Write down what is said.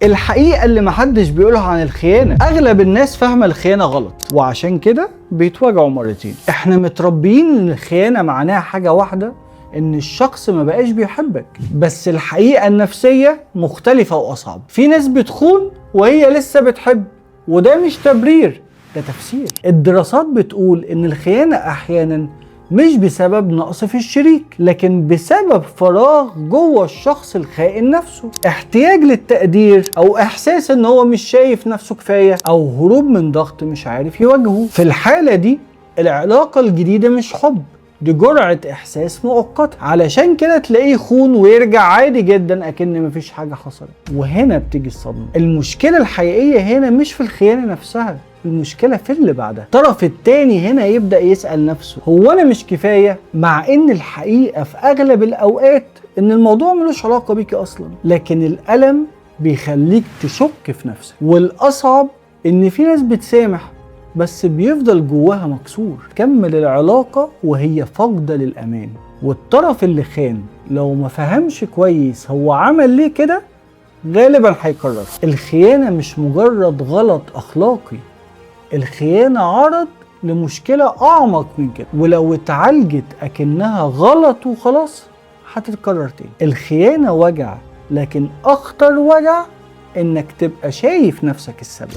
الحقيقة اللي محدش بيقولها عن الخيانة، اغلب الناس فاهمة الخيانة غلط، وعشان كده بيتوجعوا مرتين. احنا متربيين ان الخيانة معناها حاجة واحدة، ان الشخص ما بقاش بيحبك، بس الحقيقة النفسية مختلفة واصعب. في ناس بتخون وهي لسه بتحب، وده مش تبرير، ده تفسير. الدراسات بتقول ان الخيانة احيانا مش بسبب نقص في الشريك، لكن بسبب فراغ جوه الشخص الخائن نفسه، احتياج للتقدير، او احساس ان هو مش شايف نفسه كفاية، او هروب من ضغط مش عارف يواجهه. في الحالة دي العلاقة الجديدة مش حب، دي جرعة إحساس مؤقتة. علشان كده تلاقيه يخون ويرجع عادي جدا أكن مفيش حاجة حصلت. وهنا بتيجي الصدمة. المشكلة الحقيقية هنا مش في الخيانة نفسها، المشكلة في اللي بعدها. الطرف التاني هنا يبدأ يسأل نفسه، هو أنا مش كفاية؟ مع إن الحقيقة في أغلب الأوقات إن الموضوع ملوش علاقة بيكي أصلا، لكن الألم بيخليك تشك في نفسك. والأصعب إن في ناس بتسامح بس بيفضل جواها مكسور، تكمل العلاقة وهي فاقدة للأمان. والطرف اللي خان لو ما فهمش كويس هو عمل ليه كده، غالبا هيكرر. الخيانة مش مجرد غلط أخلاقي، الخيانة عرض لمشكلة أعمق من كده، ولو اتعالجت أكنها غلط وخلاص هتتكرر تاني. الخيانة وجع، لكن أخطر وجع إنك تبقى شايف نفسك السبب.